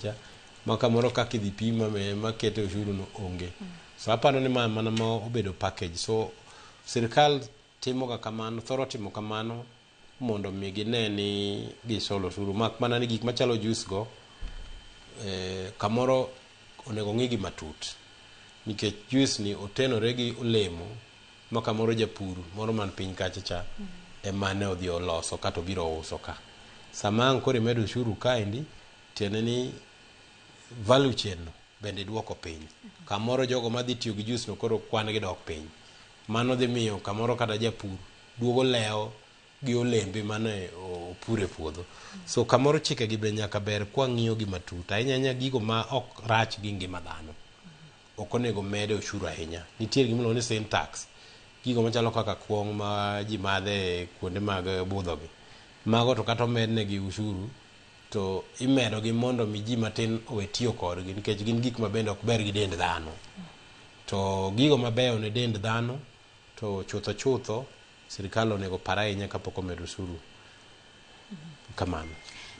Cha ma kamoro kaka idhi pima makete ushuru no onge. So aparo ni ma mana ma obedo package. So sirikal timo ga kamano, thoro timo kamano mondo mi gine ni gisolo osuru. Mak mana ni gik machalo juice go kamoro onego ng'i gi matut. Nikech juice ni otenore gi olemo ma kamoro japur moro man piny kacha cha ema ne odhi oloso kata obiro uso ka. Sama ang' koro imedo ushuru kaendi, tiende ni value chain no bende iduoko piny. Kamoro jogo madhi tiyo gi juice no koro kwan gi dok piny. Mano dhi miyo kamoro kata japur duogo lewo gi olembe mane opur e puodho. So kamoro chike gi be nyaka ber kwang'iyo gi matut. Ahinya ahinya gigo ma ok rach gi ngima dhano. Ok onego mede ushuru ahinya. Nitie gima iluongo ni sin tax. Gigo machalo kaka kuong' ma ji madhe kuonde mag budho gi. Mago to kata omednegi ushuru to imedo gi mondo mi ji matin owe tiyo kodgi nikech gin gik ma bende ok ber gi dend dhano. To gigo mabeyo ne dend dhano to chutho chutho sirikal onego par ahinya kapok omedo osuru. Kamano.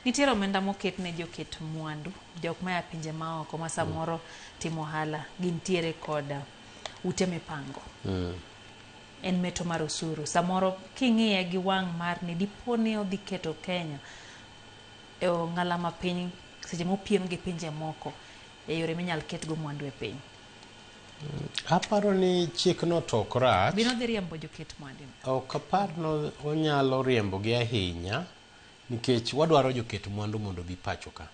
Nitiere omenda moket ne joket mwandu, jok maya pinje maoko ma samoro timo ohala gintiere kod ute mipango. En meto mar osuru. Samoro king'iye gi wang' mar ni dipo ni odhi keto Kenya e ong'ala mapiny seche mopiem gi pinje moko e yore minyal ketgo mwandu e piny. Aparo ni chikno to ok rach. Bino dhi riembo joket mwandu. Ok apar no onyalo riembogi ahinya nikech wadwaro joket mwandu mondo obi pacho ka.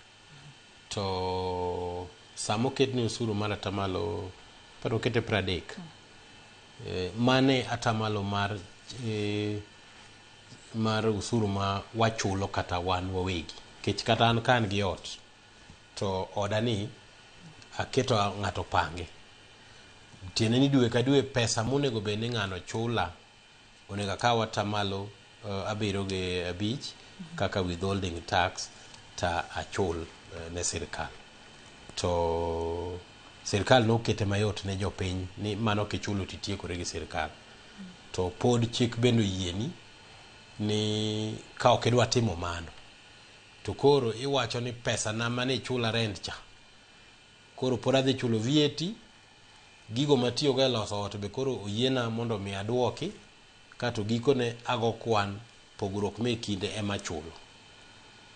To sama oketni osuru mar atamalo aparo okete 30. Mane atamalo mar mar usuru ma wachulo kata wan wawegi. Nikech kata an ka an gi ot to oda ni aketo ng'ato pange. Tiende ni dwe ka dwe pesa monego bed ni ng'ano chula onego akaw atamalo 7.5 kaka withholding tax ta achul ne sirikal. To sirikal nokete mayot ne jopiny ni mano kichulo titiekori gi sirikal. To pod chik bende oyieni ni ka ok idwa timo mano to koro iwacho ni pesa na mane ichula rent cha koro pod adhi chulo VAT, gigo matiyogo e loso ot be koro oyiena mondo mi aduoki kato gikone ago kwan pogruok me kinde ema achulo.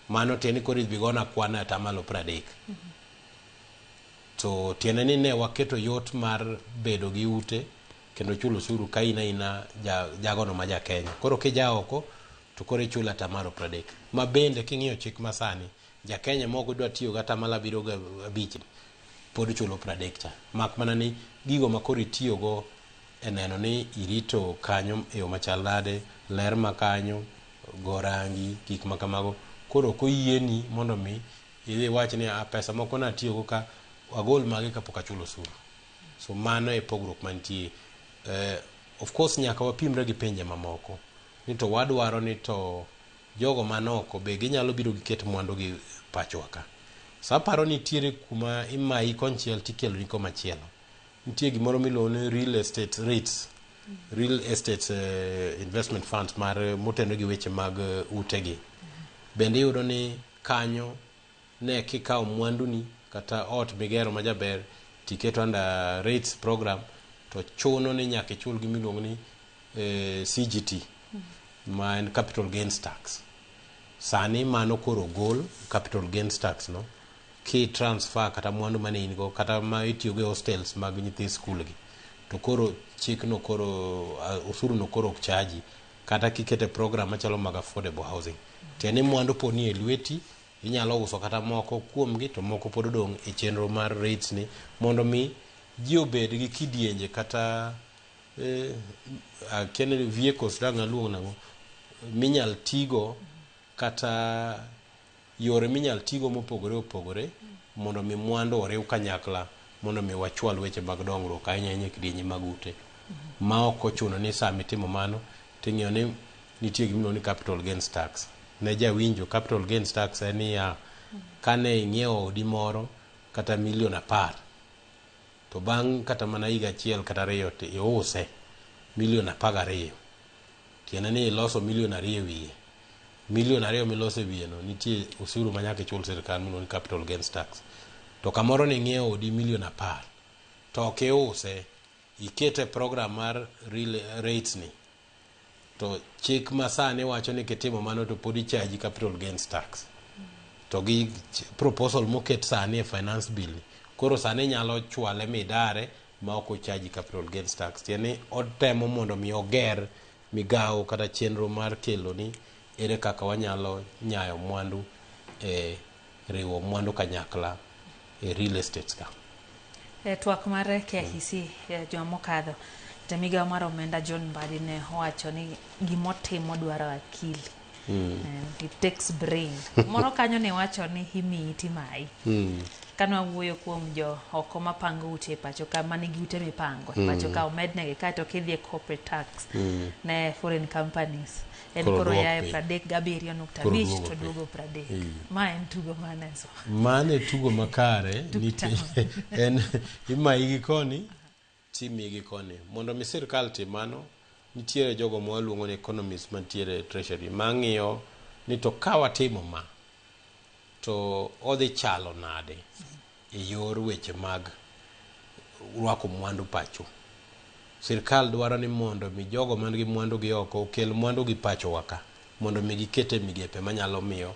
Mano tiende ni koro idhi gona kwan e atamalo 30. To tiende ni ne waketo yot mar bedo gi ute kendo chulo osuru ka in aina jagono ma ja Kenya. Koro kija oko to koro ichulo atamalo 30. Ma bende king'iyo chik masani, ja Kenya mok dwa tiyo gi atamalo 7.5 ni, pod chulo 30 cha. Mak mana ni gigo ma koro itiyogo e neno ni irito kanyo e yo machal nade, ler ma kanyo, go rangi, gik ma kamago. Koro ok oyieni mondo mi idhi iwach ni a pesa moko natiyogo ka agol magi kapok achulo osuru. So mano e pogruok mantie. Of course nyaka wapimre gi pinje mamoko. Ni to wadwaro ni to jogo man oko be ginyalo biro giket mwandu gi pachowa ka. So aparo ni nitiere kuma imayi konchiel tikeloni komachielo. Nitie gimoro miluongo ni real estate REITs. Real estate investment funds mar motenore gi weche mag utegi. Bende iyudo ni kanyo ne kikawo mwanduni kata ot migero majaber tiketo under REITs program to chuno ni nyaka ichul gima iluongo ni CGT ma en capital gains tax. Sani mano koro ogol capital gains tax no ki transfer kata mwandu mane in go kata ma itiyogo e hostels mag nyithi skul gi to koro chikno koro osuru no koro ok chaji kata kikete program machalo mag affordable housing. Tiende ni mwandu pod nie lweti inyalo uso kata moko kuomgi to moko pod odong' e chenro mar REITs ni mondo mi ji obed gi kidienje kata akia ni vehicles dang' aluong nang'o minyal tigo kata yore minyal tigo mopogore opogore mondo mi mwandu oriw kanyakla mondo mi wachwal weche mag dongruok ahinya ahinya e kidienje mag ute. Ma ok ochuno ni sama itimo mano ting'iyo ni nitie gima iluongo ni capital gains tax. Ne jawinjo capital gains tax en niya kane ing'iewo odi moro kata milion 10 to bang' kata mana higa achiel kata ariyo to iuse milion 12 tiende ni iloso milion 2 e wiye. Milion 2 miloso e wiye no nitie osuru ma nyaka ichul sirkal miluongo ni capital gains tax. To kamoro ni ing'iewo odi milion 10 to ok iuse, ikete program mar real rates ni, to chik masani wacho ni kitimo mano to pod ichaji capital gains tax. To gi proposal moket sani e finance bill ni, koro sani nyalo chwale midare ma ok ochaji capital gains tax. Tiende ni otemo mondo mi oger migawo kata chenro mar kelo ni ere kaka wanyalo nyayo mwandu e riwo mwandu kanyakla e real estates ka. E twak mar KICC juma mokadho, jamigawo mar omenda John Mbadi ne owacho ni gimotimo dwaro akili. It takes brain. Moro kanyo ne wacho ni imiyi timayi. Kane wawuoyo kuom jo oko mapango ute e pacho ka, manigi ute mipango e pacho ka, omednegi kaeto kidhi e corporate tax ne foreign companies en Koro koro duok yae piny. 37.5 Koro duogo to piny. duogo 30. Ma en tugo mane so? Mano e tugo makare nikech en imayi gi koni timiyi gi koni. Mondo mi sirkal tim mano, nitiere jogo ma waluongo ni economists mantiere e treasury mang'iyo ni to ka watimo ma to odhi chalo nade e yor weche mag rwako mwandu pacho. Sirkal dwaro ni mondo mi jogo man gi mwandu gi oko okel mwandu gi pacho wa ka mondo mi giket e migepe manyalo miyo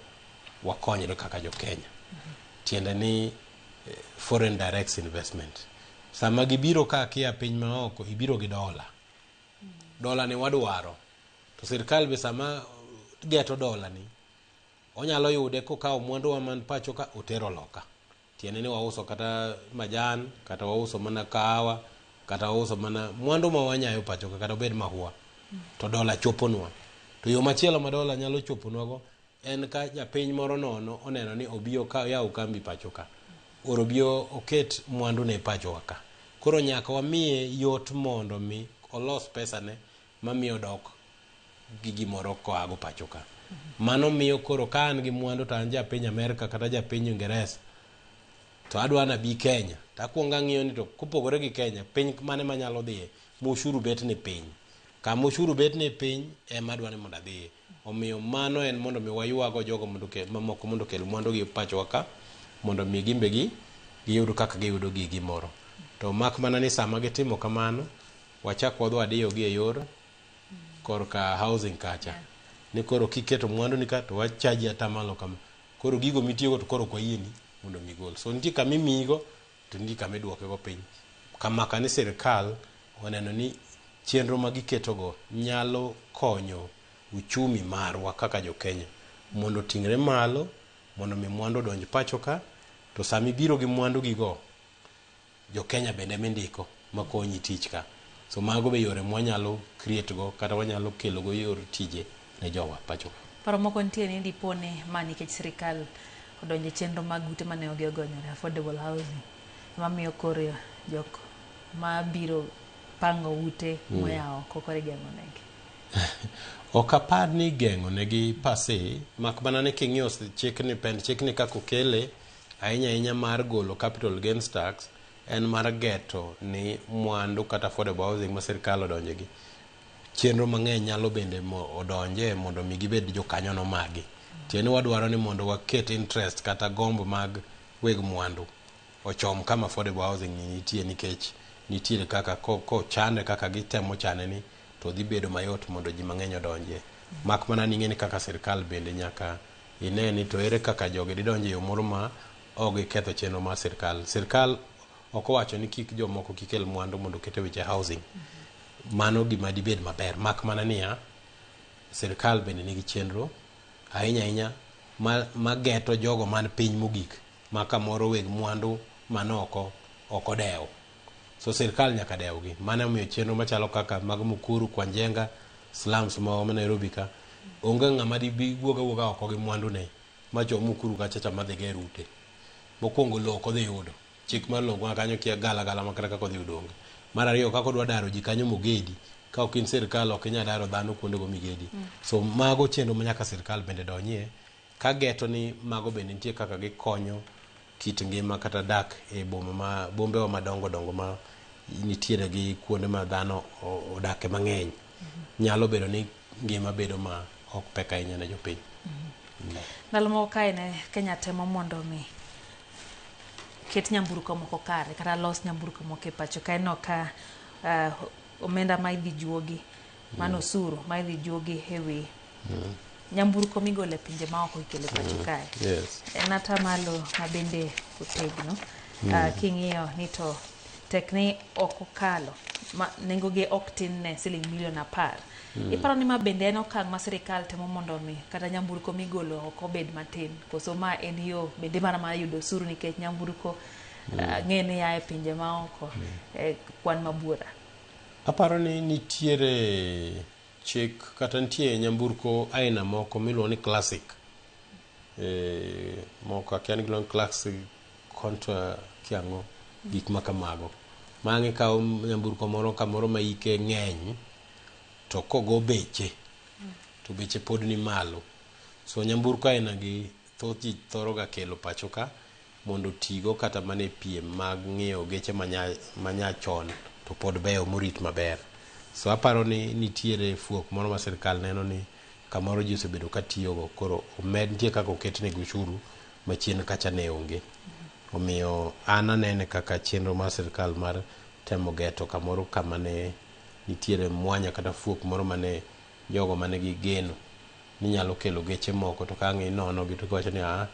wakonyre kaka jo Kenya. Tiende ni foreign direct investment. Sama gibiro ka kia piny maoko, ibiro gi dola. Dola ni wadwaro. To sirkal be sama geto dola ni, onyalo yude kokawo mwandu wa man pacho ka otero loka. Tiende ni wauso kata majan, kata wauso mana kahawa, kata wauso mana mwandu ma wanyayo pacho ka, kata obed mahua, to dola choponwa. To yo machielo ma dola nyalo choponwa go en ka japiny moro nono oneno ni obi yaw kambi pacho ka, or obi oket mwandu ne pacho wa ka. Koro nyaka wamiye yot mondo mi olos pesane mamiyo dok gi gimoro koago pacho ka. Mano miyo koro ka an gi mwandu to an japiny Amerka kata japiny Uingereza to adwa nabi Kenya, to akwongo ang'iyo ni to kopogore gi Kenya, piny mane manyalo dhiye ma ushuru bet ni piny. Kama ushuru bet ni piny ema adwa ni mondo adhiye. Omiyo mano en mondo mi waywago jogo mondo mamoko mondo okel mwandu gi pachowa ka mondo mi gimbe gi giyud kaka giyudo gigi moro. To mak mana ni sama gitimo kamano, wachak wadhi wadiyogi e yor korka housing kacha. Ni koro kiketo mwandu ni ka to wachaji atamalo kama. Koro gigo mitiyogo to koro ok wayieni mondo mi igol. So nitie kama imiyigo to nitie kama iduokego piny. Kamaka ni sirkal oneno ni chenro ma giketogo nyalo konyo uchumi marwa kaka jo Kenya mondo oting're malo, mondo mi mwandu odonj pacho ka, to sama ibiro gi mwandu gigo, jo Kenya bende mindiko makonyi tich ka. So mago be yore mwanyalo create go kata wanyalo kelo go yor tije ne jowa pacho ka. Paro moko nitie ni dipo ni ma nikech sirikal odonjo e chenro mag ute mane ogi ogonyore, affordable housing, ema miyo koro jok mabiro pango ute moya oko koro igeng'o negi. Ok apar ni igeng'o negi pase, mak mana ni king'iyo chikni, pend chikni kaka okele, ahinya ahinya mar golo capital gains tax, en mar geto ni mwandu kata affordable housing ma sirkal odonje gi. Chenro mang'eny nyalo bende odonje mondo mi gibed jokanyono magi. Tiende ni wadwaro ni mondo waket interest kata gombo mag weg mwandu ochom kama affordable housing ni nitie, nikech nitiere kaka kochane kaka gitemo chane ni to dhi bedo mayot mondo ji mang'eny odonje. Mak mana ni ing'e ni kaka sirkal bende nyaka ine ni to ere kaka jogi didonje e yo moro ma ok giketho chenro mar sirkal. Sirkal ok owacho ni kik jomoko kik kel mwandu mondo oket e weche housing. Mano gima dibed maber. Mak mana niya, sirkal bende nigi chenro ahinya ahinya ma geto jogo man piny mogik ma kamoro weg mwandu man oko ok odewo. So sirkal nyaka dewgi. Mano emomiyo chenro machalo kaka mag Mukuru, Kwa Njenga, slums ma Nairobi ka, onge ng'ama dibi wuog awuoga oko gi mwandu ne machom Mukuru kacha cha madhi ger ute. Mokwongo lowo ok odhi yudo. Chik mar lowo ma kanyo kia gala gala makata kaka odhi yudo onge. Mar ariyo, kaka odwa daro ji kanyo mogedi, ka ok in sirkal ok inyal daro dhano kuondego migedi. So mago chenro ma nyaka sirkal bende donjie ka geto ni mago bende nitie kaka gikonyo kit ngima kata dak e boma ma bombewa madongo dongo ma nitiere gi kuonde ma dhano odake mang'eny. Nyalo bedo ni ngima bedo ma ok pek ahinya ne jopiny. Ndalo moko kae ne Kenya temo mondo mi ket nyamburko moko kare kata los nyamburko moko e pacho ka ineno ka omenda ma idhi juogi mano osuru ma idhi juogi ewi nyamburko migolo e pinje maoko ikelo e pacho kae. En atamalo ma bende otegno. King'iyo ni to tek ni ok okalo ma nengo gi ok tin ne siling milion 10. Iparo ni ma bende en okang' ma sirikal temo mondo mi kata nyamburko migolo oko obed matin, koso ma en yo bende mana mar yudo osuru nikech nyamburko ng'e ni ya e pinje maoko kwan mabuora? Aparo ni nitiere chik kata nitie nyamburko aina moko miluongo ni classic. Moko akia ni giluongo ni classic contra kiang'o, gik ma kamago. Mang'e ikawo nyamburko moro kamoro ma hike ng'eny to kogo beche to beche pod ni malo. So nyamburko aina gi thoth ji thoro ga kelo pacho ka mondo otigo kata mana e piem mag ng'iyo geche manyachon to pod beyo morit maber. So aparo ni nitiere fuok moro ma sirkal neno ni kamoro ji osebedo ka tiyogo, koro omed nitie kaka oketnegi ushuru machien kacha ne onge. Omiyo an anene kaka chenro mar sirkal mar temo geto kamoro kama ne nitiere mwanya kata fuok moro mane jogo mane gi geno ni nyalo kelo geche moko to ka ang' inono gi to giwacho ni aa,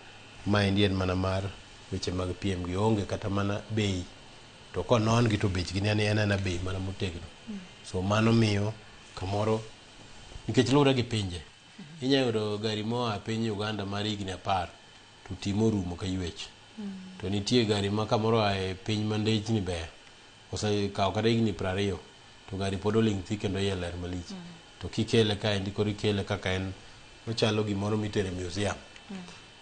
maendi en mana mar weche mag piem gi onge kata mana bei, to konon gi to bechgi ni en aena bei mana motegno. So mano miyo kamoro nikech luwore gi pinje, inya yudo gari moa piny Uganda mar higni 10 to ti morumo ka ywech. To nitie gari ma kamoro oa e piny ma ndechni ber, osekawo kata higni 20 to gari pod oling' thi kendo iye ler malich. To kikele kaendi koro ikele kaka en ochalo gimoro mitere museum.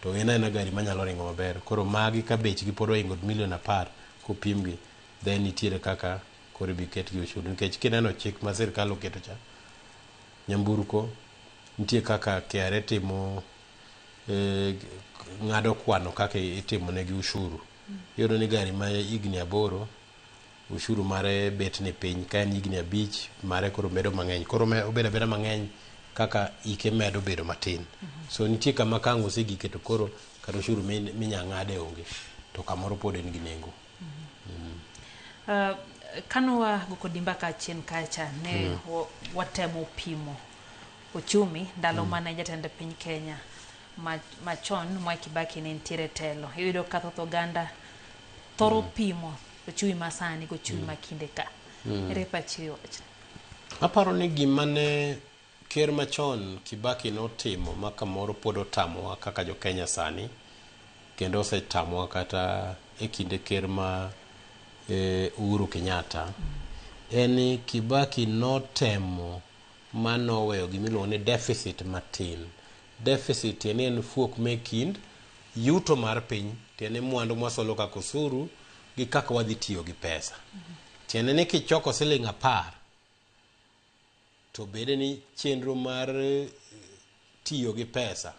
To en aena gari manyalo ringo maber. Koro magi ka bechgi pod ohingo milion 10 kopimgi, then nitiere kaka koro ibi ketgi ushuru. Nikech kineno chik ma sirkal oketo cha, nyamburko nitie kaka KRA timo ng'ado kwano kaka itimo negi ushuru. Iyudo ni gari ma higni 8 ushuru mare bet ni piny, ka en higni 5 mare koro medo mang'eny. Koro obedo abeda mang'eny kaka hike medo bedo matin. So nitie kama ka ang' osegike to koro kata ushuru minya ng'ade onge, to kamoro pod en gi nengo. Kane wago kodi mbaka chien kacha ne watemo pimo uchumi ndalo mane jatend piny Kenya machon Mwai Kibaki ne nitiere telo. Iyudo ka thoth oganda thoro pimo uchumi masani gi uchumi ma kinde ka. Ere pachi e wachni? Aparo ni gima ne ker machon Kibaki notimo ma kamoro pod otamowa kaka jo Kenya sani, kendo osetamowa kata e kinde ker ma Uhuru Kenyatta, en ni Kibaki notemo manoweyo gimiluongo ni deficit matin. Deficit tiende en fuok me kind yuto mar piny, tiende mwandu mwasolo kaka osuru gi kaka wadhi tiyo gi pesa. Tiende ni kichoko siling 10 to bede ni chenro mar tiyo gi pesa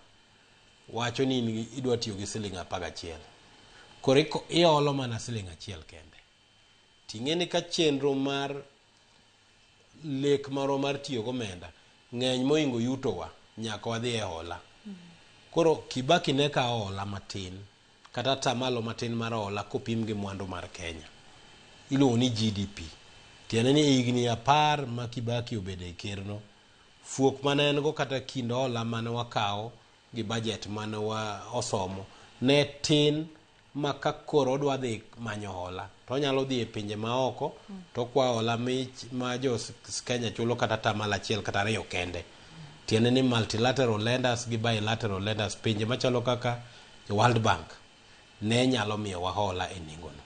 wacho ni in idwa tiyo gi siling 11. Koro iolo mana siling 1 kende. Ting'e ni ka chenro mar lek marwa mar tiyo gomenda ng'eny mohingo yutowa, nyaka wadhi e hola. Koro Kibaki ne kawo hola matin, kata atamalo matin mar hola kopim gi mwandu mar Kenya. Iluongo ni GDP. Tiende ni higni 10 ma Kibaki obedo e kerno, fuok mane en go kata kind hola mane wakawo gi budget mane wa osomo ne tin ma ka koro odwa dhi manyo hola to onyalo dhi e pinje maoko to okwayo hola ma jo Kenya chulo kata atamalo 1 kata 2 kende. Tiende ni multilateral lenders gi bilateral lenders, pinje machalo kaka World Bank ne nyalo miyowa hola e nengono.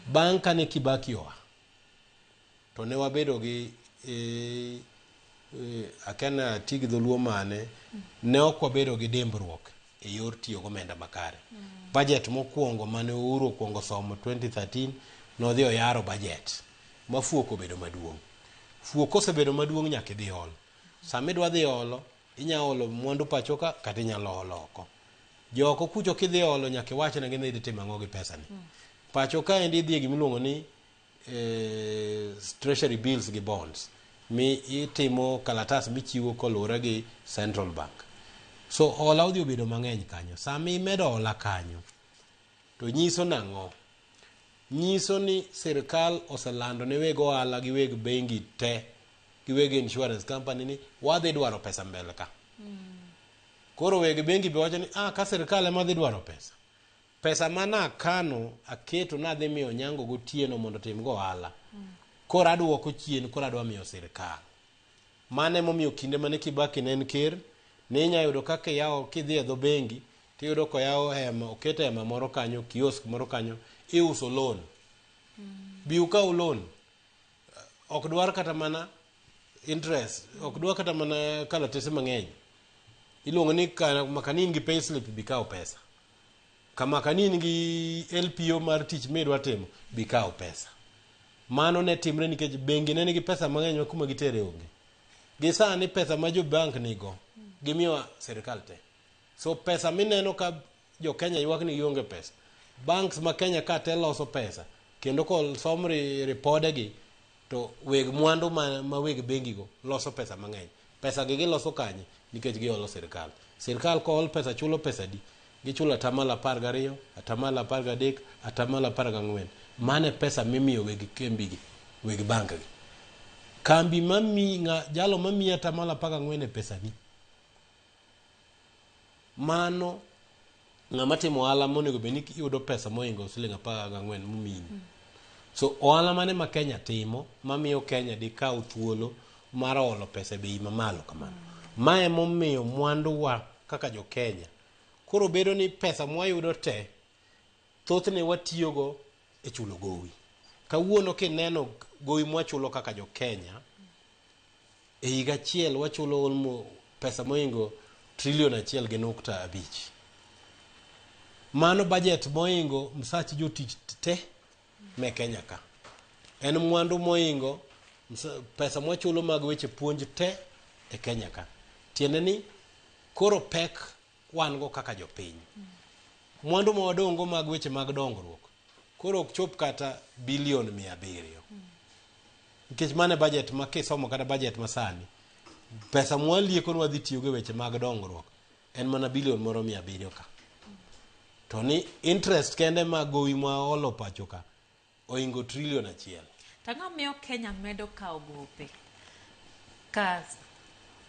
Bang' kane Kibaki oa, to ne wabedo gi akia ni ati gi dholuo mane, ne ok wabedo gi dimbruok e yor tiyo gomenda makare. Budget mokwongo mane Uhuru okwongo somo 2013, nodhi oyaro budget ma fuok obedo maduong'. Fuok kosebedo maduong' nyaka idhi ol. Sama idwa dhi olo, inya olo mwandu pacho ka kata inyalo olo oko. Joko kucho kidhi olo nyaka iwachnegi ni idhi timo ang'o gi pesani. Pacho kaendi idhi e gimiluongo ni treasury bills gi bonds mi itimo kalatas michiwo koluwore gi Central Bank. So hola odhi obedo mang'eny kanyo. Sama imedo hola kanyo, to nyiso nang'o? Nyiso ni sirkal oselando ne weg ohala gi weg bengi te gi weg insurance company ni wadhi dwaro pesa mbele ka. Koro weg bengi be wacho ni ah, ka sirkal ema dhi dwaro pesa, pesa mana akano aketo nadhi miyo Onyango gotieno mondo otim go ohala, koro aduoko chien, koro adwa miyo sirkal. Mano emomiyo kinde mane Kibaki ne en ker, ne inya yudo kaka iyawo kidhi e dho bengi tiyudo koyawo hema, oketo hema moro kanyo, kiosk moro kanyo, iuso loan. Bi ukaw loan. Ok dwar kata mana interest, ok dwar kata mana kalatese mang'eny. Iluongo ni maka ni in gi payslip bi kaw pesa. Kama ka ni in gi LPO mar tich midwa timo, bi kaw pesa. Mano ne timre nikech bengi ne nigi pesa mang'eny ma kuma gitere onge. Gi sani pesa ma jo bank nigo, gimiyo sirkal te. So pesa mineno ka jo Kenya ywak ni gionge pesa, banks ma Kenya ka te loso pesa, kendo kosom ripode gi, to weg mwandu ma weg bengi go loso pesa mang'eny. Pesa gi giloso kanye? Nikech giholo sirkal. Sirkal kohol pesa chulo pesa di? Gichulo 12%, 13%, 14%. Mano e pesa mimiyo weg kembi gi, weg bank gi. Kambi mami ng'a, jalo mamiyi 14% e pesani. Mano ng'ama timo ohala monego bed ni yudo pesa mohingo siling 14 momiyini. So ohala mane ma Kenya timo mamiyo Kenya dikaw thuolo mar holo pesa e bei mamalo kamano? Ma emomiyo mwanduwa kaka jo Kenya koro bedo ni pesa mwayudo te thothne watiyogo e chulo gowi. Kawuono kineno gowi mwachulo kaka jo Kenya, e higa achiel wachulo almost pesa mohingo trilion 1.5. Mano budget mohingo msach jotich te me Kenya ka. En mwandu mohingo pesa mwachulo mag weche puonj te e Kenya ka. Tiende ni koro pek wan go kaka jopiny. Mwandu ma wadong' go mag weche mag dongruok koro ok chop kata bilion 700. Nikech mano e budget ma kisomo kata budget masani, pesa mwalieko ni wadhi tiyogo e weche mag dongruok en mana bilion moro 700 ka. To ni interest kende mag gowi mwaolo pacho ka ohingo trilion 1. To ang'o miyo Kenya medo kawo gope? Ka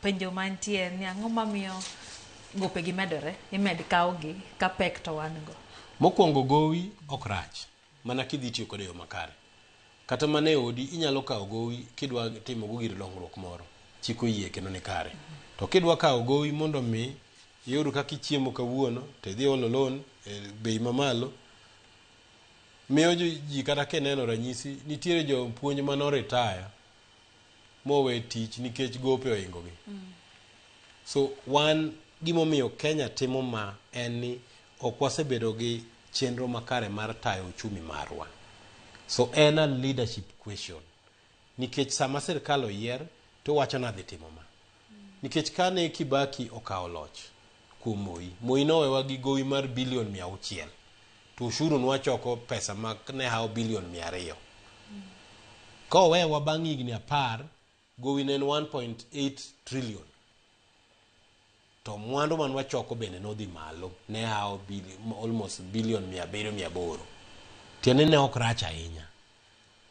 penjo mantie ni ang'o mamiyo gope gi medore, imed kawogi ka pek to wan go. Mokwongo gowi ok rach, mana kidhi tiyo kode e yo makare. Kata mana e odi inyalo kawo gowi kidwa timo go gir dongruok moro, chik oyie kendo ni kare. To kidwa kawo gowi mondo mi iyud kaka ichiemo kawuono, to idhi olo loan e bei mamalo, miyo ji kata kineno ranyisi, nitiere jopuonj mano retire mowe tich nikech gope ohingo gi. So wan gimomiyo Kenya timo ma en ni ok wasebedo gi chenro makare mar tayo uchumi marwa. So en a leadership question. Nikech sama sirkal oyier to wacho ni adhi timo ma. Nikech kane Kibaki okawo loch kuom Moi, Moi nowewa gi gowi mar bilion 600. To ushuru nwachoko pesa ma ne hawo bilion 200. Kowewa bang' higni 10, gowi ne en 1.8 trillion. To mwandu man wachoko bende nodhi malo, ne hawo almost bilion 700 800. Tiende ne ok rach ahinya.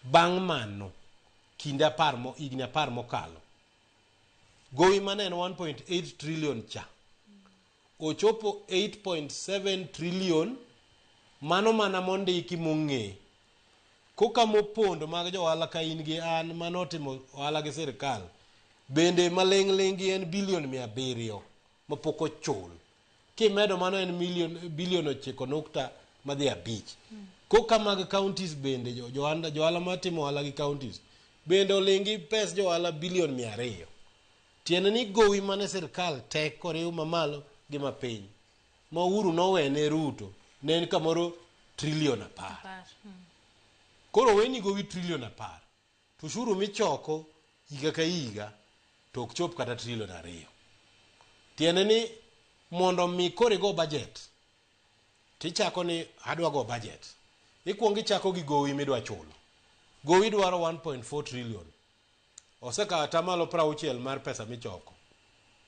Bang' mano, kinde 10 higni 10 mokalo, gowi mane en 1.8 trillion cha, ochopo 8.7 trillion, mano mana mondiki mong'e. Koka mopondo mag jo ohala ka in gi an manotimo ohala gi sirkal, bende maling'ling' gi en bilion 700 mapok ochul. Kimedo mano en bilion 9.5. Koka mag counties bende jo ohala matimo ohala gi counties bende oling' gi pes jo ohala bilion 200. Tiende ni gowi mane sirkal te koriw mamalo gi mapiny ma Uhuru nowene Ruto ne en kamoro trilion 10. 10. Koro oweni gowi trilion 10 to ushuru michoko higa ka higa to ok chop kata trilion 2. Tiende ni mondo mi koro igo budget tichako ni adwa go budget. Ikuongo ichako gi gowi midwa chulo. Gowi dwaro 1.4 trillion. Osekawo atamalo 60 mar pesa michoko.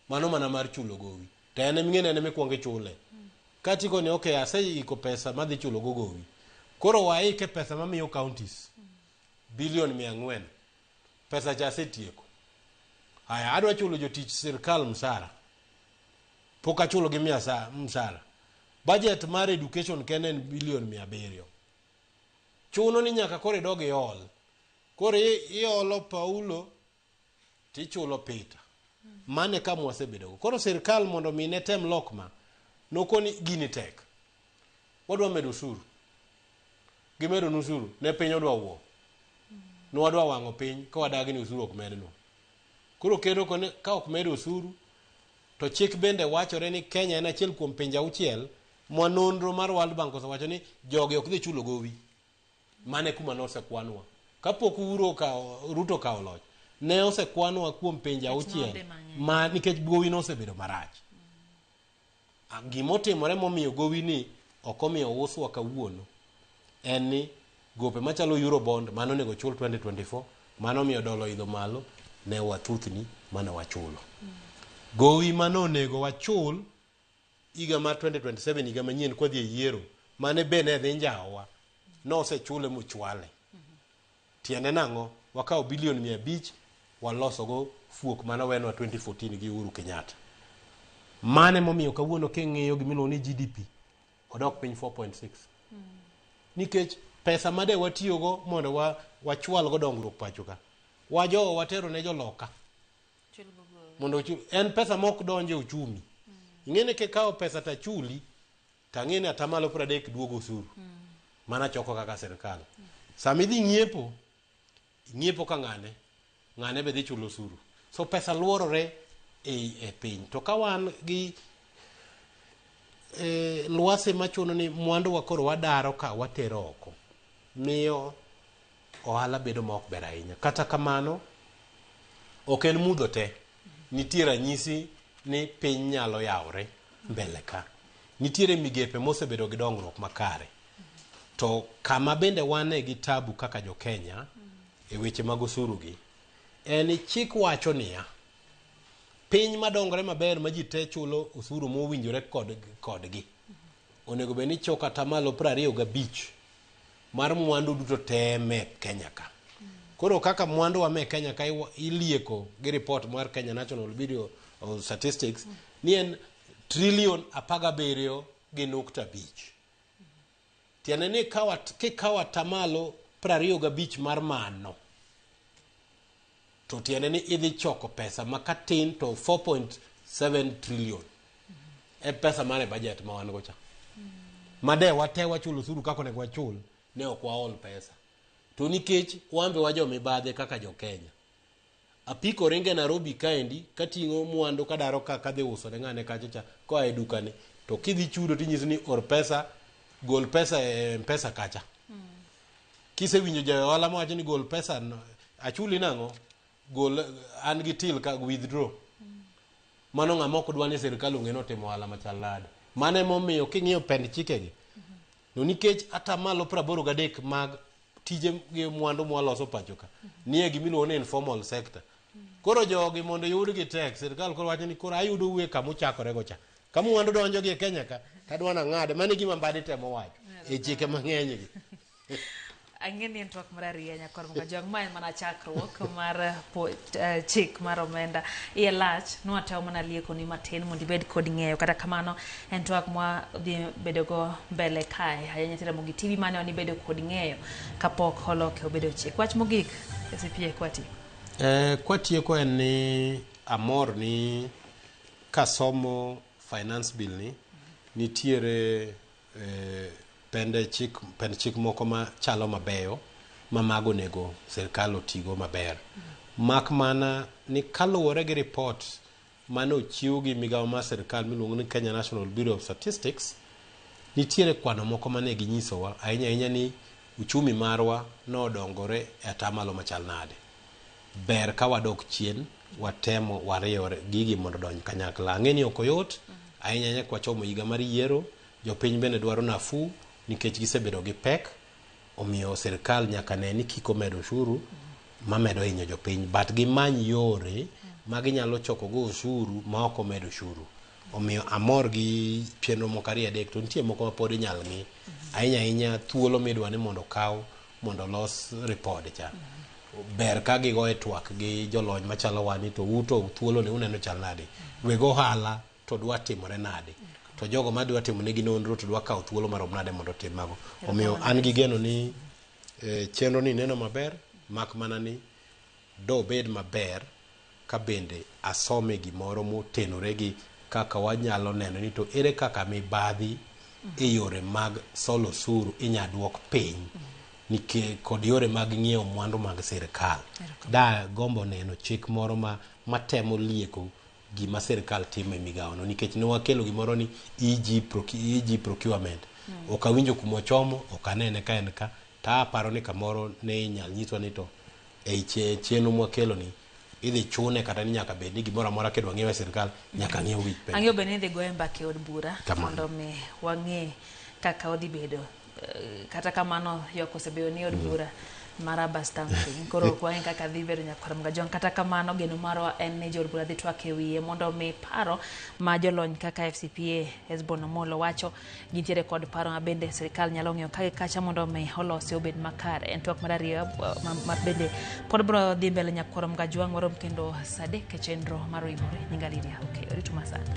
Mano mana mar chulo gowi. To en eming'e ni en emikwongo ichule. Kati koni okay, aseiko pesa madhi chulo go gowi. Koro waike pesa mamiyo counties. Bilion 400. Pesa cha asetieko. Haya, adwa chulo jotich sirkal msara. Pok achulo gi msara. Budget mar education kende en bilion 700. Chuno ni nyaka koro idog iol. Koro iolo Paulo tichulo Peter. Mano e kama wasebedogo. Koro sirkal mondo mi ne tem lok ma, nokoni gini tek. Wadwa medo osuru. Gimedo osuru, ne piny odwa wuo. Nwadwa wang'o piny ka wadagi ni osuru ok mednwa. Koro kendo kone ka ok med osuru, to chik bende wachore ni Kenya en achiel kuom pinje 6 ma nonro mar World Bank osewacho ni jogi ok dhi chulo gowi. Mano e kuma nosekwanwa. Kapok Ruto okawo loch, ne osekwanwa kuom pinje 6 ma nikech gowi nosebedo marach. Gimotimore momiyo gowi ni ok omiyo uswa kawuono en ni gope machalo Eurobond mano onego chul 2024, mano omiyo dola oidho malo, ne wathuthni mane wachulo. Gowi mane onego wachul higa mar 2027, higa manyien kwadhi e yiero, mane be ne dhi njawowa, nosechule mochwale. Tiende nang'o? Wakawo bilion 500 walosogo fuok mane owenwa 2014 gi Uhuru Kenyatta. Mane momiyo kawuono king'iyo gimiluongo ni GDP odok piny 4.6. Nikech pesa made watiyogo mondo wachwal go dongruok pacho ka, wajowo watero ne joloka mondo en pesa mok donje uchumi. Ing'e ni kikawo pesa tachuli, tang'e ni atamalo 30 duogo osuru. Mana choko kaka sirkal. Sama idhi ng'iepo, ing'iepo ka ng'ane, ng'ane be dhi chulo osuru. So pesa luorore e piny. To ka wan gi lwasi machuno ni mwandu wa koro wadaro ka watero oko, miyo ohala bedo ma ok ber ahinya. Kata kamano, ok en mudho te. Nitie ranyisi ni piny nyalo yawore mbele ka. Nitiere migepe mosebedo gi dongruok makare. To kama bende wane gi tabu kaka jo Kenya e weche mag osuru gi, en ni chik wacho niya, piny madongore maber ma ji te chulo osuru mowinjore kodgi, onego bed ni choko atamalo 25 mar mwandu duto te me Kenya ka. Koro kaka mwandu wa me Kenya ka ilieko gi report mar Kenya National Bureau of Statistics ni en trilion 17.5. Tiende ni kikawo atamalo 25 mar mano, to tiende ni idhi choko pesa ma katin to 4.7 trillion. E pesa mar e budget ma wan go cha. Made wate wachulo osuru kaka onego wachul, ne ok waol pesa. To nikech wan be wajomibadhi kaka jo Kenya. Apiko ringe Nairobi kaendi kating'o mwandu kadaro ka kadhi uso ne ng'ane kacha cha koa e dukane, to kidhi chudo tinyisi ni or pesa, gol pesa e M-Pesa kacha. Kisewinjo ja ohala mawacho ni gol pesa, achuli nang'o? Gol, an gi till ka withdraw. Mano ng'ama ok dwa ni sirkal ong'e ni otimo ohala machal nade. Mano emomiyo king'iyo pend chikegi, no nikech atamalo 83 mag tije gi mwandu mwaloso pacho ka, nie gimiluongo ni informal sector. Koro jogi mondo yudgi tek, sirkal koro wacho ni koro ayudo uwe kama uchakore go cha. Kama mwandu donjo gi e Kenya ka, tadwa nang'ade. Mano e gima Mbadi temo wacho e chike mang'eny gi. Ang'e ni en twak mar ariyo nyakor Mkajwang', ma en mana chakruok mar chik mar omenda. Iye lach, nwatemo mana liekoni matin mondo ibed kod ng'eyo. Kata kamano, en twak mwa dhi bedogo mbele kae. Ahinya nyithi Ramogi TV mane wan ibedo kod ng'eyo kapok oloke obedo chik. Wach mogik, SPA kwatieko. Kwatieko en ni amor ni kasomo finance bill ni, nitiere pend chik moko machalo mabeyo ma mago onego sirkal otigo maber. Mak mana ni kaluwore gi report mane ochiw gi migawo mar sirkal miluongo ni Kenya National Bureau of Statistics, nitiere kwano moko mane ginyisowa ahinya ahinya ni uchumi marwa nodongore e atamalo machal nade. Ber ka wadok chien, watemo wariyo gigi mondo odonj kanyakla. Ang'e ni ok oyot, ahinya ahinya kwachomo higa mar yiero, jopiny bende dwaro nafuu nikech gisebedo gi pek, omiyo sirkal nyaka ne ni kik omed osuru mamedo hinyo jopiny, but gimany yore ma ginyalo choko go osuru ma ok omed osuru. Omiyo amor gi chenro moko ariyo adek to nitie moko ma pod inyal ng'i. Ahinya ahinya thuolo midwa ni mondo okaw mondo olos ripod cha. Ber ka gigoye twak gi jolony machalo wa ni to uto thuolo ni uneno chal nade. Weg ohala to dwa timore nade. To jogo madwa timo negi nonro to dwa kawo thuolo marom nade mondo otim mago. Omiyo an gi geno ni chenro ni neno maber mak mana ni dobed maber ka bende asome gimoro motenore gi kaka wanyalo neno ni to ere kaka mibadhi e yore mag solo osuru inya duok piny nikech kod yore mag ng'iewo mwandu mag sirikal. Da gombo neno chik moro ma matemo lieko gima sirikal timo e migawono nikech ne wakelo gimoro ni EG, EG procurement. Ok awinjo kuma ochomo, ok anene ka en ka, ta aparo ni kamoro ne inyal nyiswa ni to ei chenro mwakelo ni idhi chune kata ni nyaka bed ni gimoro amora kidwa ng'iew e sirikal nyaka ng'iew gi pesa. Ang'eyo bende ni idhi goye mbaka e od bura Kamano. mondo mi wang'e kaka odhi bedo. Kata kamano ywak osebedo ni od bura ma rubber stamping. Koro ok wang'e kaka dhi bedo nyakwar Mgajwang'. Kata kamano geno marwa en ni jood bura dhi twak e wiye mondo mi paro ma jolony kaka FCPA Hesbon Omolo wacho gintiere kod paro ma bende sirikal nyalo ng'iyo ka gi kacha mondo mi olose obed makare. En twak mar ariyo ma bende pod biro dhi mbele nyakwar Mgajwang' warom kendo saa adek e chenro mar Oimore. Nyinga Lydia Okeyo. Ritu masani.